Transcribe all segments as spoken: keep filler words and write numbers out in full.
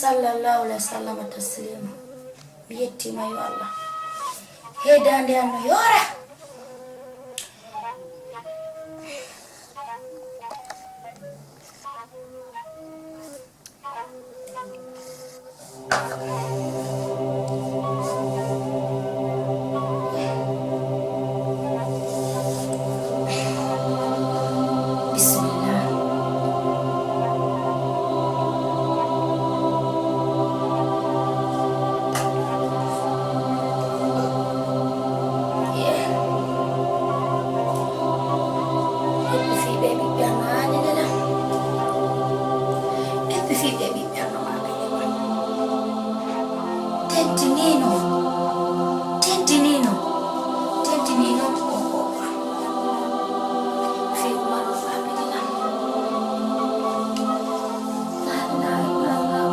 Sallallahu alayhi wa sallam taslima. Mi yettiima yo Allah. Hey, daande am no yoora. Bismillah. Yeah. Ɓe fii ɓe ɓiɓɓe am haa nene lan. Ɓe fii ɓe ɓiɓɓe am haa nene lan. Tentiniino. Tentiniino. Tentiniino. Fii Umaru haa nene lan. La ilaha illallah.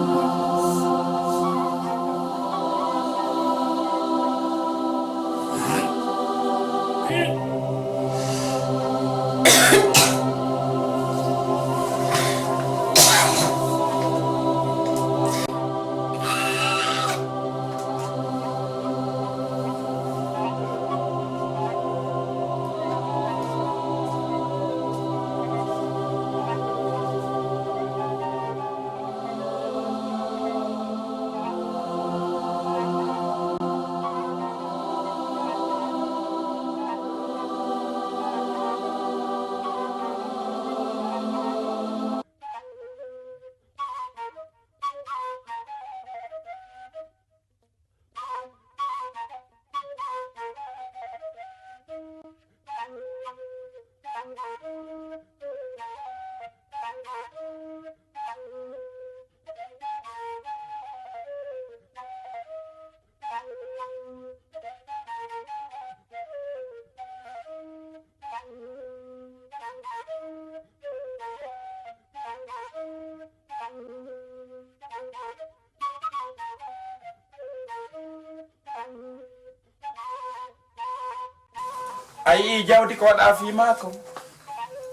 A yi'ii jawdi ko waɗaa fii maa kon?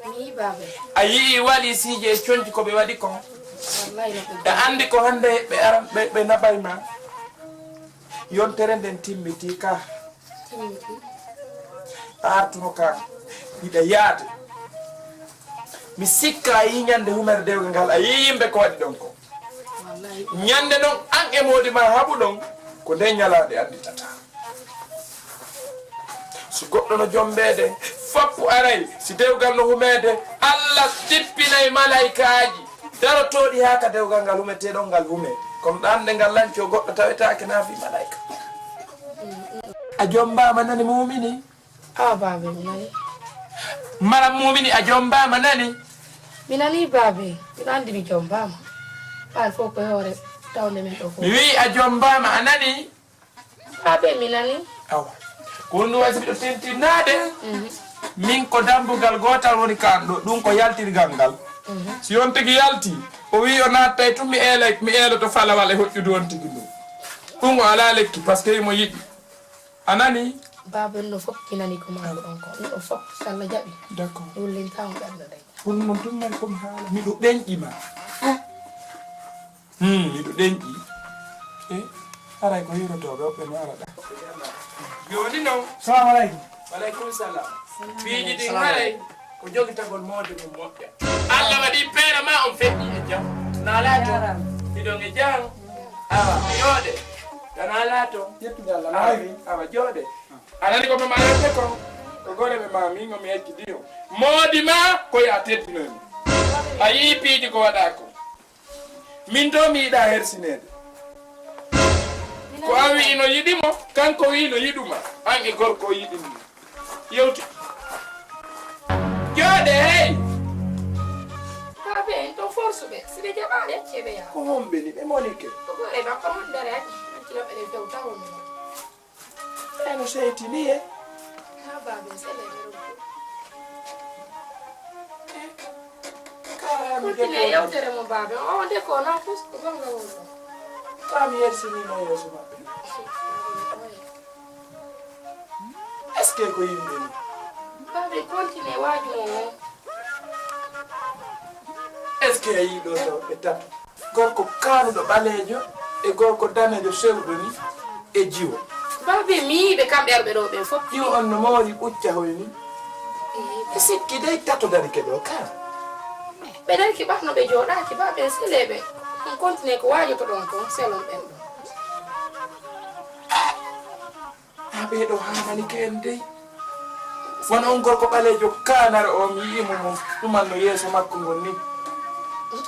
Mi yi'ii, baaba. A yi'ii waliisiiji e conci ko ɓe waɗi kon? Wallaahi, no ɓe. Ɗa anndi ko hannde ɓe aran, ɓe, ɓe naɓay ma? Yontere nden timmitii ka. Timmitii. A artuno ka, hiɗa yaade. Mi sikka a yi'ii ɲande humere dewgal ngal, a yi'ii yimɓe ko waɗi ɗon ko. Wallaahi. Ɲande non, an e moodi maa haɓu ɗon, ko nden ɲalaande annditata. Si goɗɗo no jombeede, fappu aray, si dewgal no humeede, Alla tippinay malaykaaji darotooɗi haa ka dewgal ngal humetee ɗon ngal humee. Kono ɗaande ngal lancoo goɗɗo tawetaake naa fii malayka. A jombaama nani muumini? Awa baabe, mi nani. Maram muumini, a jombaama nani? Mi nani baabe, miɗo anndi mi jombaama. Ɓaal fof ko e hoore tawnde men ɗo fof. Mi wi'i a jombaama, a nani? Baabe, mi nani. Awa. Ko honɗun waɗi si miɗo tintinaade? Mhm. Min ko dambugal gootal woni ka an ɗoo, ɗun ko yaltirgal ngal. Mhm. Si on tigi yaltii, o wi'i o naatay tun, mi eelay, mi eeloto falawal e hoƴƴudu on tigi ndun. Ɗun o alaa lekki, parce que himo yiɗi. A nani? Baabe, no fof mi nani ko maa ko ɗon ko. Ɗun ɗon fof, so Allah jaɓi. D'accord. Mi wullintaa mo ɓernde nden. Kono non tun mari ko mi haala. Miɗo ɗenƴi ma. Hmm, miɗo ɗenƴi. E, haray ko hirotooɓe woɓɓe no ara ɗa. Jooni non. Salamu aleykum. Wa aleykum salam. Piiji ɗin haray ko jogitagol moodi mum moƴƴa. Allah waɗi peere maa on feƴƴi e jam. Naa laato hiɗon e jam. Awa, jooɗe. Tanaa laato. Yettude Allah, awa, maayi. Awa, jooɗe. A nani ko ɓe maayande kon? Ko gore ɓe maami, ngo mi yecci diyo. Moodi maa ko yaa teddinoy mo. A yii piiji ko waɗaa ko. Min to mi yiɗaa hersineede. Ko an wi'i no yiɗi mo, kanko wi'i no yiɗu ma. An e gorko o yiɗi mo. Yewti. Jooɗe, hey! Baabe, en to force ɓe. Si ɓe jaɓaali, accee ɓe yaha. Ko homɓe ni? Ɓe monike. Ko gore makko mon dare, acci, acci no ɓe ɗen fewta wonde. Eno seytini e. Haa baabe, sele ɓe rokku. Ka-, ka-, ka-, mi continue deko. Yewtere mo baabe. O, o deko, na fus ko gonga wonno. Ka mi yersini mo yeeso maɓɓe. Est-ce que ko yimɓe ni? Baabe, continue waaju mo o. Est-ce que a yii ɗo taw ɓe tato? Gorko kaanuɗo ɓaleejo e gorko daneejo sewɗo ni e jiwo. Baabe, mi yi'i ɓe kamɓe arɓe ɗoo ɓen fof. Jiwo on no moori ɓucca hoy ni. Mi sikki dey tato darike ɗoo ka. Ɓe darike ɓat no ɓe jooɗaaki, baabe, selee ɓe. On kontinee ko waajotoɗon kon, selon ɓen ɗon. Haa ɓee ɗoo haanani ke en dey. Wano on gorko ɓaleejo kaanaro o, mi yi'i mo, mo ɗuman no yeeso makko ngon ni.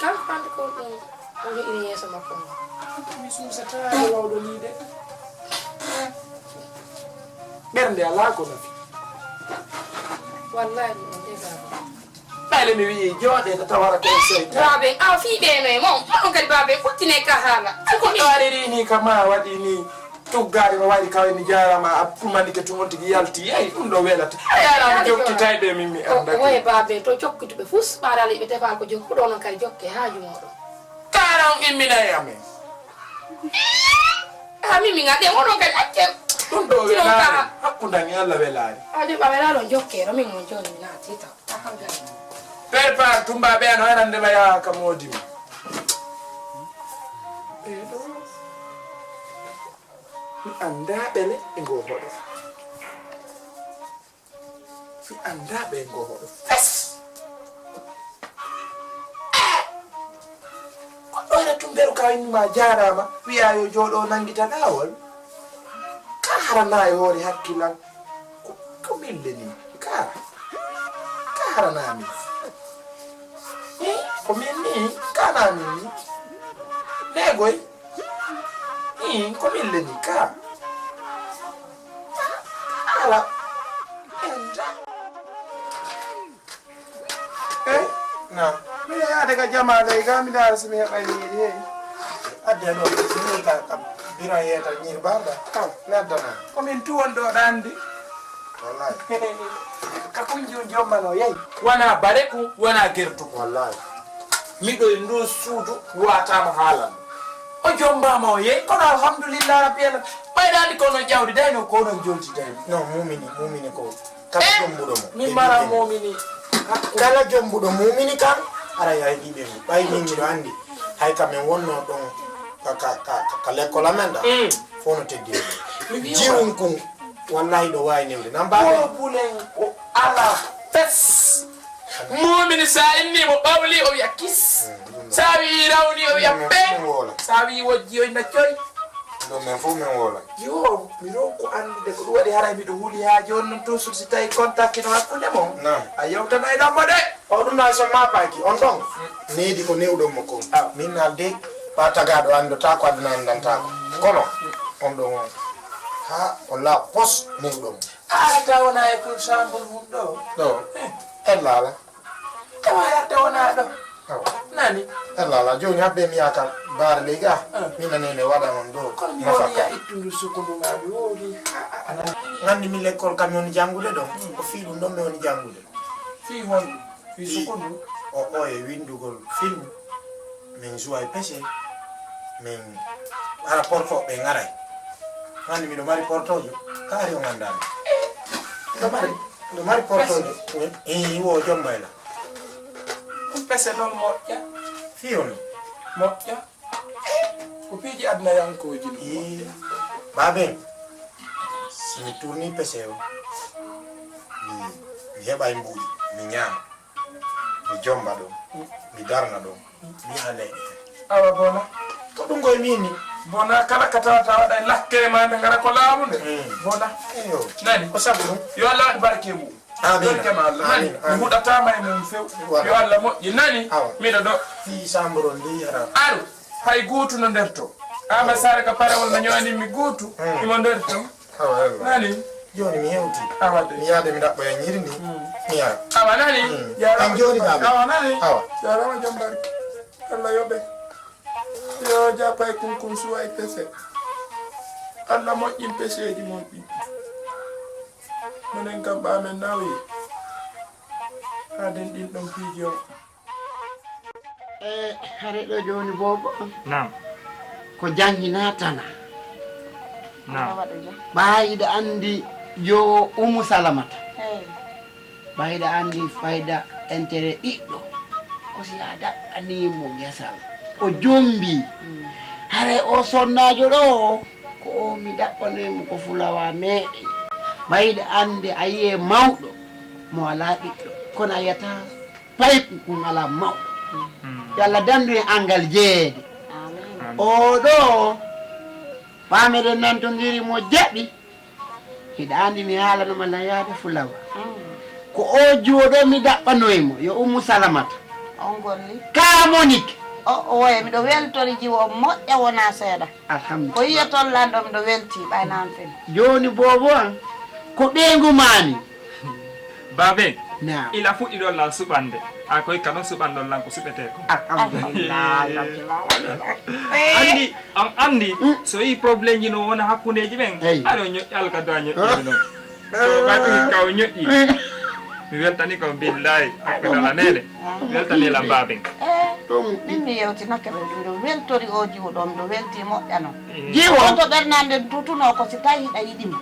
Kan hande ko ɗum o wi'iri yeeso makko ngon. Mi suusataa e wawɗo nii de. Ɓernde alaa ko nafi. Wallahi ɗum on de baba. Ɓayde mi wi'i jooɗee tata wara ko seytaane. Baaben, awa fii ɓeeno e mon. Onon kadi baaben, ɓuttinee ka haala. Si ko ɗo ari rii nii ka maa waɗi nii tuggaade no waɗi ka ni jaaraama a ɗumani ke tun on tigi yalti. Yeey, ɗum ɗo welata. A yaaraama jokkitay ɓe min mi annda. Woye baaben, to jokkutuɓe fus, ɓaaraali ɓe tefaa ko jokkuɗo, onon kadi jokkee haaju mooɗon. Kaara on imminay amen. Ha min mi ngaɗe, onon kadi acce. Ɗum ɗo welaari. Hakkunde an e Allah welaari. Ade ɓa welaari on jokkee ɗo, min mon jooni mi naati taw. Prépare, Tumba ɓe ano arande ɓa yaha ka moodi ma. Ɓe ɗo. Mi anndaa ɓele e ngoo hoɗo. Mi anndaa ɓe ngoo hoɗo. Fes! Goɗɗo hara Tumberu ka innu ma jaaraama, wi'a yo jooɗo nanngita laawol. Ka hara na e hoore hakkilan. Ko, ko min le nii, ka, ka hara na min. Eh, ko min nii, ka na min nii. Neegoy, eh, ko min le nii, ka. Ala, en ja. Eh? Naam. Miɗo yaade ka jamaa ley ga, mi ndaara si mi heɓay ñiiri, hey. Adde ɗo, mi ka, ka bira yeeta ñiiri barɗa. Aw. Mi addana. Ko min tuwon ɗo ɗo anndi. Wallahi. Ka kunjun jommano, yey. Wana bareku, wana gertu. Wallahi. Miɗo e ndun suudu, wataama haalan. O jombaama o yey, kono alhamdulillah rabbi ala. Ɓayraani kono jawdi dayno, ko onon jolti dayno. Non, mumini, mumini ko. Kala jombuɗo mo. Min mara momini. Kala jombuɗo mumini kan, aray hay ɗiɓe mo. Ɓay min miɗo anndi. Hay ka min wonno ɗon ka, ka, ka, ka, ka lekkol amen ɗa. Mm. Fof no teddi. Mi wi'a jiwun kun, wallahi ɗo waawi newde. Nan baaɓe. Ko bulen o ala fes. Momini sa inni mo ɓawli o wi'a kis. Mm, ɗum ɗo. Sa wi'i rawni o wi'a ɗum ɗo pe. Ɗum woola. Sa wi'i wojji o inna coy. Ɗo men fof men woola. Yo, mi ronku anndude ko ɗum waɗi haray miɗo huli haa jooni non toujours si tawi contact no hakkunde mon. Naam. A yewtanay ɗon mo de. O ɗum na so maapaaki, on ɗon? Mm. Needi ko newɗon mo kon. Aw. Min naalde, ɓa tagaaɗo anndotaako, aduna anndantaako. Kono, on ɗon on. Ha, on laa pos newɗon mo. A arata wona e kun sambol mum ɗo. Ɗo. Eh. En laala. Tawa yarde wonaa ɗo. Awa. Nani? Alla, alla, jooni habbe mi yaaka baara ley ga. Ah. Mi nani ne waɗa on ɗo. Kono mi woni ya ittundu sukundu maa, mi woni. Ah, ah, ah. Nganndi mi lekkol kam mi woni janngude ɗo. Mm. Ko fii ɗum ɗon mi woni janngude. Fii honɗum? Fii sukundu? O, o e winndugol film. Min suwa e pese. Min hara porto ɓe ngaray. Nganndi miɗo mari portojo. Kaari o nganndaani. Ɗo mari? Ɗo mari portojo. Ii, wo jombayla. Ɗum pese non moƴƴa. Fii on? Moƴƴa. Ko piiji aduna yankooji ɗum. Ii, baaben, si mi tourni pese o, mi, mi heɓay mbuuɗi, mi ñaama, mi jomba ɗum, mi darna ɗum, mi yaha leyɗe. Awa bona. Ko ɗum koye min ni. Bona kala ka tawata waɗa e lakkere ma nde ngara ko laamu nde. Mm. Bona. Eyo. Nani? Ko sabu ɗum? Yo Allah waɗ barke mum. Amiin. Barke ma Allah. Nani? Amiin. Mi huɗataama e mum few. Voilà. Yo Allah moƴƴi. Nani? Awa. Miɗo ɗo. Fii samboro ndi yara. Aru. Hay gootu no nder to. Ama Sare ka parawol no ñoani mi gootu. Mm. Imo nder to. Awa, awa. Nani? Jooni mi hewti. Awa de. Mi yaade mi ɗaɓɓoya ñiiri ndi. Mm. Mi yara. Awa nani? Mm. Yara. An jooni baaba. Awa nani? Awa. Yara ma jom barke. Allah yoɓe. Yo, jappay kunkun suway pese. Allah moƴƴin peseeji mon ɗin. Minen kam ɓa men nawi. Haden ɗin ɗon piiji on. E hare ɗo jooni boobo. Naam. Ko jangi na tana. Naam. Ɓa hiɗa anndi yo Umu Salamata. Hey. Ɓayda anndi fayda entere ɓiɗɗo, ko si a daɗɗanii mo gesal, O jombii. Haray oo sonnaajo ɗoo, ko oo mi ɗaɓɓanoy mo ko fulawaa meeɗen. Ɓay hiɗa anndi a yi'ay mawɗo mo alaa ɓiɗɗo, kono a yi'ataa payku kun alaa mawɗo. Yo Alla dandu en anngal jeyeede. Oo ɗoo, ɓaa meɗen nantondiri mo jaɓi. Hiɗa anndi mi haalanoma lan yaade fulawa. Ko oo jiwo ɗoo mi ɗaɓɓanoy mo, yo Ummu Salamata. On golli? Kaa Monik. O, o, woye, miɗo weltori jiwo on moƴƴa wonaa seeɗa. Alhamdulillah. Ko yi'oton lan ɗoo, miɗo weltii, ɓay nan fen. Jooni boobo an, ko ɓeyngu maa nii. Baabe, naam. Ila fuɗɗiɗon lan suɓande. A koy ka non suɓanɗon lan ko suɓetee kon. Alhamdulillah, rabbil alamin. Anndi, an anndi, so yii problème ji no wona hakkundeeji ɓen, eyi, aɗo ñoƴƴa alkadu a ñoƴƴi non. So ɓay ɗum ka o ñoƴƴi. Mi weltani ko billahi, hakkunde la neene. Mi weltani la baaben. Eh, min mi yewtinake ɓe, miɗo weltori oo jiwo ɗoo, miɗo weltii moƴƴa non. Jiwo? Kono to ɓernde an nden tutunoo ko si tawi hiɗa yiɗi mo.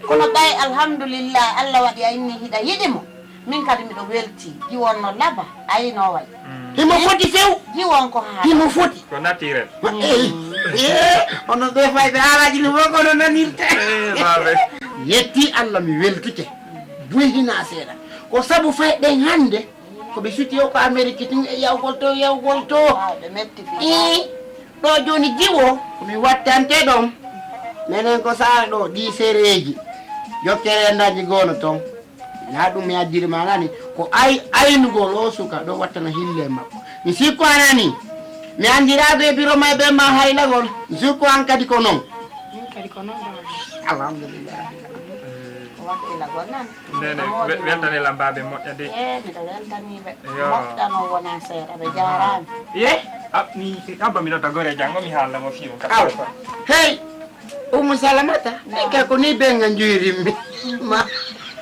Kono ɓay alhamdulillah, Allah waɗi a inni hiɗa yiɗi mo. Min kadi miɗo weltii. Jiwon no laba, ayi no wayi. Himo foti few. Jiwon ko haala. Himo foti. Ko naturel. Ma, eh, eh, onon ɓe fayɓe haalaaji no fof kono nanirte. Eh, baabe. Yetti Allah mi weltike. Buy hinaa seeɗa. Ko sabu fayɓe hannde, ko ɓe suti o ko Ameriki tun e yawgol to, yawgol to. Waaw, ɓe metti fi. Eh, ɗo jooni jiwo, ko mi wattante ɗon. Menen ko saara ɗo, ɗi sereeji. Jokkere endaji goono ton. Naa ɗum mi addiri ma nani, ko ay-, aynugol oo suka ɗoo wattana hille makko. Mi sikku a nani, mi anndiraaɓe e biro may ɓe ma haylagol, mi sikku an kadi ko non. Min kadi ko non, baba. Alhamdulillah. Ko wakkilagol nan. Nene, we-, weltane lan baabe moƴƴa de. Eh, miɗo weltanii ɓe. Yo. Moƴƴa no wona seeɗa, ɓe jaaraama. Ye? Ab-, mi, abba mi nodda gore janngo, mi haalna mo fiyo. Aw. Hey! Ummu Salamata, min ka ko ni be nga njuyrimmi. Ma.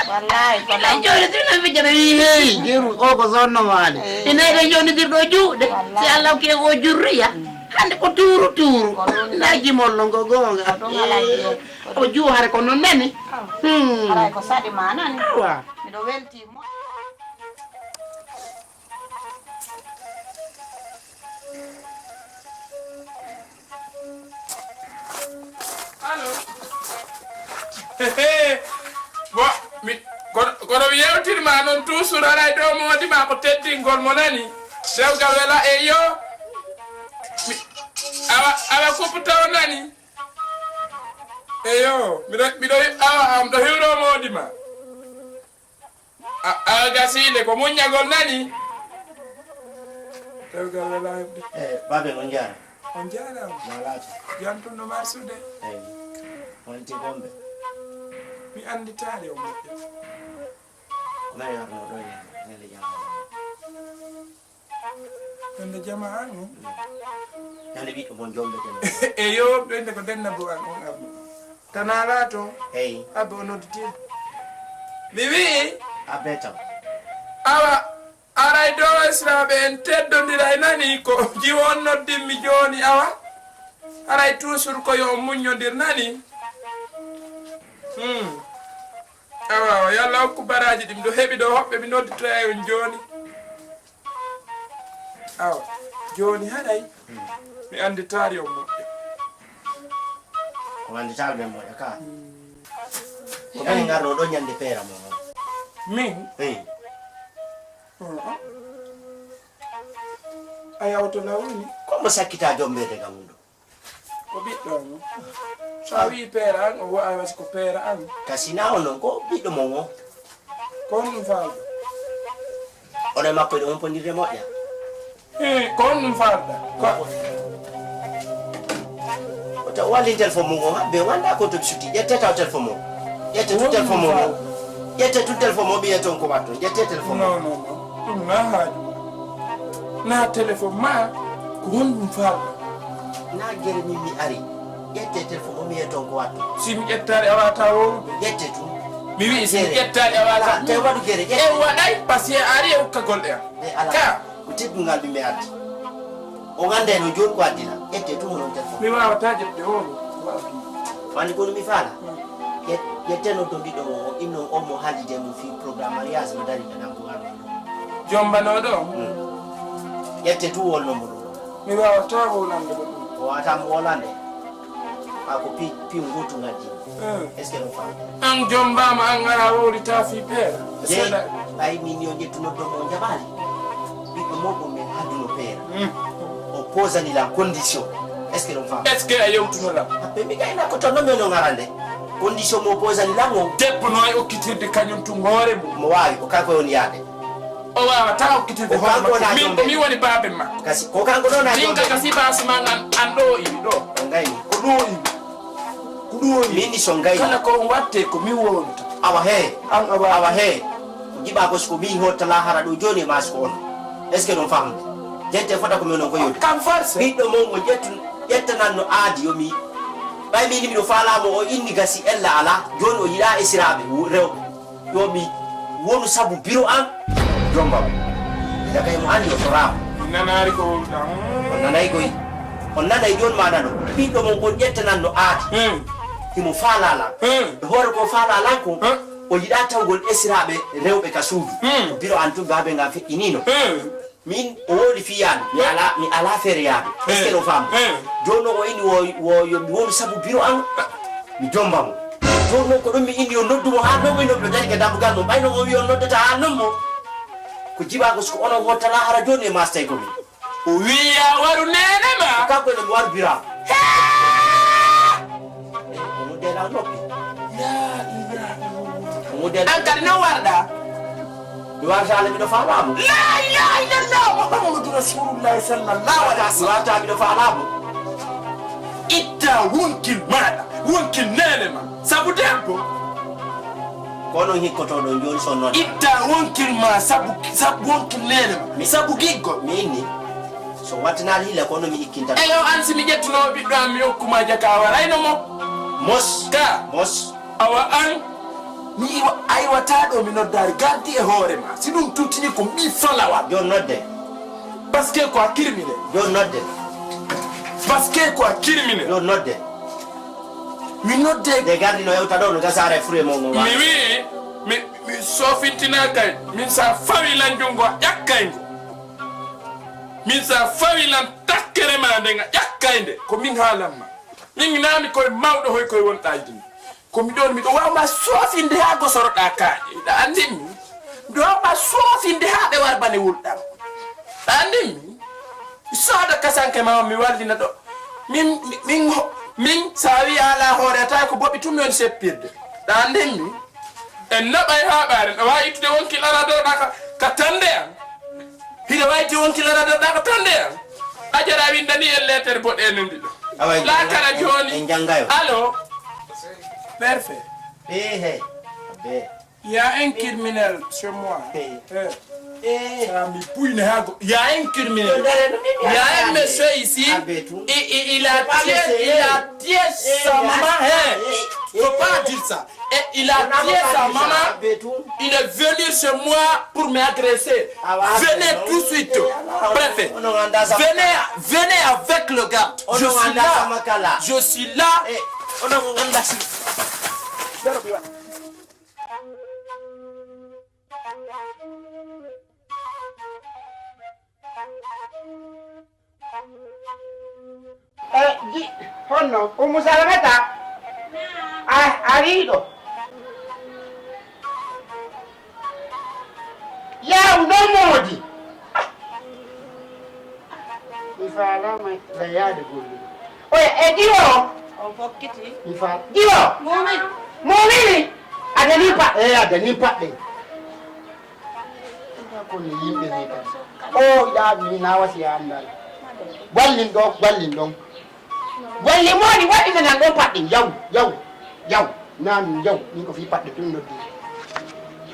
Wallahi, ko non. Joni tun mi jara wi hey, jeru o ko sonno maale. Eh. Ina ɓe joni dirɗo juuɗe. Wallahi. Si Allah ke o jurriya. Mm. Hande ko tuuru tuuru. Ko ɗum. Na jimol no ngo gonga. Ko ɗum ala jimol. Eh, o juu hare ko non nani. Awa. Hmm. Haray ko saɗi ma nani. Awa. Miɗo welti mo. Allo. Hehe. Bon, mi, kono, kono mi yewtirma non toujours, haray ɗo moodi ma ko teddingol mo nani. Dewgal wela, eyo. Mi, awa, awa kuppu taw nani. Eyo, miɗo, miɗo, awa, am ɗo hiwro moodi ma. A, a gasiinde ko muññagol nani? Dewgal wela heɓde. Eh, baabe, on njaara. On njaaraama. No laato? Jam tun no marsude? Eyi. Wonti gombe? Mi annditaali on moƴƴo. Ko nayi warno ɗo ñande, ñande jama. Ñande jama an o? Mm. Ñande ɓiɗɗo mon jombeten. Eyo, ɓe nde ko denna bo an on arno. Tanaa laato. Eyi. Abba o nodditii. Mi wi'i. Abbe taw. Awa, aray dow esiraaɓe en teddondiray nani ko jiwo on noddimmi jooni awa. Aray toujours ko yo on muññondir nani. Hmm. Awa, yo Allah hokku baraaji ɗi miɗo heɓi ɗo hoɓɓe mi nodditoyay on jooni. Awa, jooni haray mi annditaali on moƴƴo. On annditaali ɓen moƴƴo ka? Ko ɓen ngarno ɗo ñande peera mon on? Min? Eyi. A'a. A yawto law ni? Ko mo sakkita jombeede ka mum ɗo? Ko ɓiɗɗo am. So a wi'i peera an, o wi'a ko peera an. Ka si naa on non, ko ɓiɗɗo mon o. Ko honɗum faalɗo? Onon e makko hiɗon honpondirde moƴƴa? Hee, ko honɗum faalɗa? Ko o taw wallin téléphone mon o, hamɓe walla ko to ɓe suti. Ƴette taw téléphone mon. Ƴette tun téléphone mon o. Ƴette tun téléphone mon, ɓiye ton ko watto. Ƴette téléphone mon. Non, non, non. Ɗum na haaju. Na téléphone ma, ko honɗum faalɗa? Na gere min mi ari. Ƴette téléphone o, mi yetto ko watto. Si mi ƴettaali a wata wowlude. Ƴette tun. Mi wi'i si mi ƴettaali a wata. Te waɗu gere, ƴette. E waɗay, parce que a ari e ukkagol ɗe am. E ala. Ka. Ko teddungal mi mi addi. O ganda no jooni ko addi lan. Ƴette tun hono téléphone. Mi wawata ƴette o. Wani kono mi faala. Mm. Ƴet-, ƴette no to mbiɗo o, inno o mo haalide mo fii programme mariage no dari ka ɗan ko wano. Jombanoɗo? Mm. Ƴette tun wol no mo ɗo. Mi waawataa wowlande mo ɗum. O waawataa mo wowlande. Ɓaa ko pi-, piiw ngootu ngaddi. Eh. Est-ce que ɗum faam? An jombaama, an ngaraa wowlitaa fii peera. Jeyi, ɓay min yo ƴettu noddo mo o jaɓaali. Ɓiɗɗo mon on min hadduno peera. Hmm. O posani lan condition. Est-ce que ɗum faam? Est-ce que a yewtuno lan? Aɓe mi gayna ko to non men o ngarande. Condition mo posani lan o. Debbo no waawi okkitirde kañum tun hoore mum. Mo waawi, ko kanko woni yaade. O waawataa okkitirde hoore makko. Ko kanko wona jombe. Min ko min woni baaben makko. Kasi, ko kanko ɗo na jombe. Min ka kasi baasi man an, an ɗo o iwi ɗo. O ngayni. Ko ɗo o iwi. Ko ɗo o iwi. Min ni so ngayni. Kala ko on watte ko min wowlata. Awa he. An a waawi. Awa he. Ko jiɓa ko siko min hotta lahara ɗo joni e maa siko on. Est-ce que ɗum famde? Jente fota ko min on ko yewde. Kam force. Ɓiɗɗo mon o ƴettu, ƴettananno aadi yo mi. Ɓay min ni miɗo faalaa mo o inni gasi ella alaa. Joni o yiɗaa esiraaɓe wu-, rewɓe. Yo mi wonu sabu biro an, jomba mo. Ina kay mo anndi o toraama. Mi nanaali ko wowluɗaa. On nanay koy. On nanay jooni ma nano. Ɓiɗɗo mon on ƴettananno aadi. Hmm. Himo faalaa lan. Hmm. E hoore ko faalaa lan kon, hmm, o yiɗaa tawgol esiraaɓe rewɓe ka suudu. Hmm. Ko biro an tun baabe ngan feƴƴiniino. Hmm. Min, o wowli fii yaade. Mi alaa, mi alaa feere yaade. Est-ce que ɗo faamu? Eh. Jooni non o inni wo, wo, yo mi wonu sabu biro an. Mi jomba mo. Jooni non ko ɗum mi inni yo noddu mo haa non, o noddo dari ka dambugal mo. Ɓay non o wi'i on noddata haa non mo. Ko jiɓa ko siko onon hottala hara jooni e maastay ko min. O wi'i yaa waru neene ma. Kanko ene mi waru bira. Hee! Omo dela noppi. Yaa Ibrahima. Omo dela. An kadi non warɗa. Mi warta le miɗo faalaa mo. La ilaha illallah Muhammadu Rasulullahi sallallahu alaihi wasallam. Mi warta miɗo faalaa mo. Itta wonkil maaɗa, wonkil neene ma. Sabu debbo. Ko onon hikkotoɗon jooni so noon. Itta wonkil ma sabu, sabu wonkil neene ma. Mi sabu giggo. Mi inni. So wattinaali hila ko no mi ikkinta. Eyo, an si mi ƴettuno ɓiɗɗo am mi hokkuma jaka a warayno mo. Mos. Ka. Mos. Awa an, mi iwa-, aywataa ɗo mi noddaari gardi e hoore ma. Si ɗum tuttini ko mbii falawa. Jooni nodde. Parce que ko a criminel. Jooni nodde. Parce que ko a criminel. Jooni nodde. Mi nodde. Nde gardi no yewta ɗo no gasaare fure mo mo. Mi wi'i, mi, mi soofintinaa kay. Min sa fawi lan junngo a ƴakkay ngo. Min sa fawi lan takkere ma nden a ƴakkay nde. Ko min haalan ma. Min naami koye mawɗo hoy koye wonɗaa yiɗi mi. Ko mi ɗon, miɗo waawa ma soofinde haa gosoroɗaa kaaƴe. Hiɗa anndi mi. Miɗo waawa ma soofinde haa ɓe warbane wulɗan. Hiɗa anndi mi. Mi sooda kasanke ma on, mi wallina ɗo. Min, min, min, min, sa wi'i a alaa hoore, a tawi ko boɓi tun mi woni seppirde. Hiɗa anndi mi. En naɓay haɓaare, no waawi ittude wonkil ara dow ɗaa ka, ka tande an. Hiɗa wayti wonkil ara dow ɗaa ka tande an. A jara windani en leetere boɗeende ndi ɗo. Awa, en laakara jannga-, jooni. En janngayo. Allo. Perfect. Eh, he. Abe. Il y a un criminel chez moi. Eh. Eh. Eh. Ça me bouille le hago. Il y a un criminel. Il y a un monsieur ici. Abe tout. Il, il, il a tué, il a tué sa maman. Eh. Faut pas dire ça. Et il a tué sa maman. Il est venu chez moi pour m'agresser. Venez tout de suite. Préfet. Venez, venez avec le garde. Je suis là. Je suis là. Eh, ji-, honno, Ummu Salamata? A, arii ɗo. Yaw, non moodi. Mi faalaama la yaade golle. Oya, e jiwo. O fokkiti. Mi faal-, jiwo. Muumi. Muumini. A danii pa-, eh, a danii paɗɗe. Ko no yimɓe ni kadi. O, yaa, mi nawa si a anndaa. Wallin ɗo, wallin ɗon. Walli moodi, waɗɗina nan ɗon paɗɗe. Yaw, yaw, yaw. Naa min yaw, min ko fii paɗɗe tun noddi.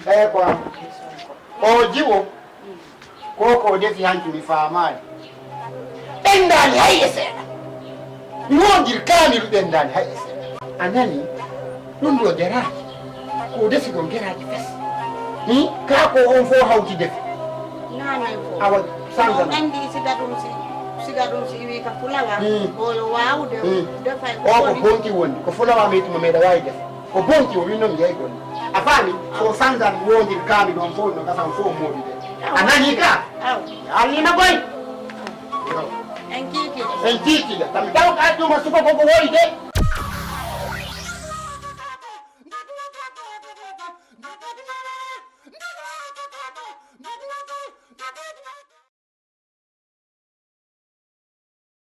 Eey, ko an. O jiwo. Ko ko defi hanki mi faamaali. Ɓendaali hay e seeɗa. Mi wondir kaamilu ɓendaali hay e seeɗa. A nani? Ɗun ɗoo deraaki. Ko defi ɗon deraaji fes. Hmm? Kaa ko on fow hawti defi. Naa men fow. Awa, sansan. On anndi siga ɗum si, siga ɗum si iwi ka fulawa, hmm, o yo waawude, hmm, defay ko o ko woni. Bonki woni. Ko fulawa meyti mo meeɗa waawi defi. Ko bonki o winno mi yehi golle. A faami? Ko sansan wondir kaamilu on fow no gasa on fow moodi de. A nani ka? Aw. A alima koy. Yo. En kiikiiɗe. En kiikiiɗe. Kam taw ka addu ma suko ko ko wori de.